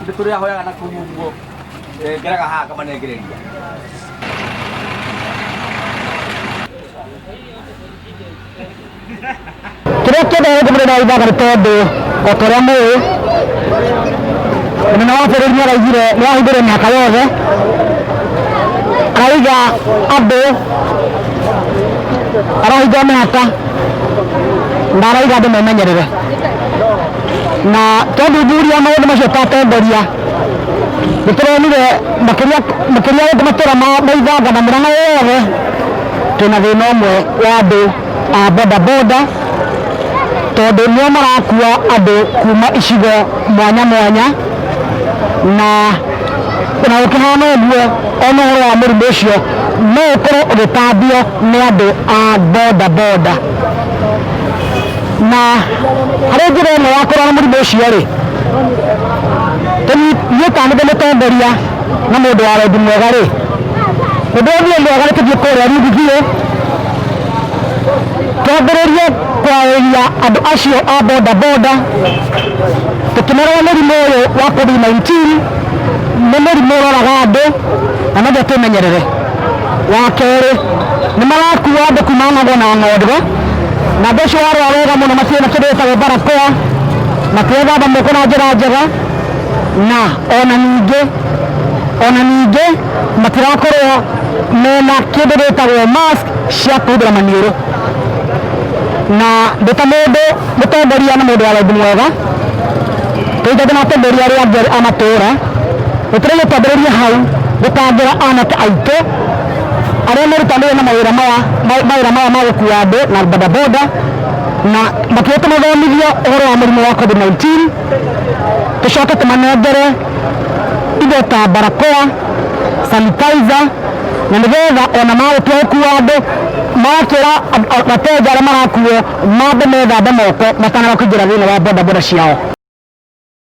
Nĩ tũrĩ ahoyaga na kũu ũguo ngeraga haha ngamanengereria. Kĩrĩa kĩendaga gũkũ mũthenya wa ithanga nĩ tondũ o ta ũrĩa mũĩ, mũnene wa bũrũri nĩ araugire nĩ ahingũre mĩhaka yothe, arauga andũ arahingũra mĩhaka na arauga andũ memenyerere. Na twathuthuria maũndũ macio ta atongoria nĩ tũronire makĩria makĩria gũkũ matũra ma Ithanga na Murang'a yothe twĩna thĩna ũmwe wa andũ a boda boda tondũ nĩo marakua andũ kuma icigo mwanya mwanya na na gũkĩhana ũguo ona ũhoro wa mũrimũ ũcio no ũkorwo ũgĩtambio nĩ andũ a boda boda. Na harĩ njĩra ĩmwe ya kũrũa na mũrimũ ũcio rĩ, niĩ ta nĩ mũtongoria na mũndũ wa wendi mwega rĩ, nĩ ndĩronire mwega nĩ tũthiĩ kũrĩa rungu biũ, twambĩrĩrie kwarĩria andũ acio a boda boda, tũkĩmeraga mũrimũ ũyũ wa COVID-19 nĩ mũrimũ ũroraga andũ na no nginya twĩmenyerere. Wa kerĩ, nĩ marakua andũ kuma ng'ongo na ng'ongo, na andũ acio warora wega mũno matirĩ na kĩndũ gĩtagwo barakoa, matirethamba moko na njĩra njega, na ona ningĩ matirakorwo mena kĩndũ gĩtagwo mask cia kũhumbĩra maniũrũ. Na ndĩ ta mũndũ mũtongoria na mũndũ wa wendi mwega, tũnyitanĩte na atongoria arĩa angĩ a matũra, nĩ tũrauga twambĩrĩrie hau gũtangĩra anake aitũ arĩa merutanĩirie na mawĩra maya ma gũkua andũ na boda boda, na makĩria tũmathomithie ũhoro wa mũrimũ wa COVID-19, tũcoke tũmanengere indo ta barakoa, sanitizer, na nĩgetha ona magũtua gũkua andũ magakĩra wateja arĩa marakuo mambe methambe moko matanamba kũingĩra thĩinĩ wa boda boda ciao.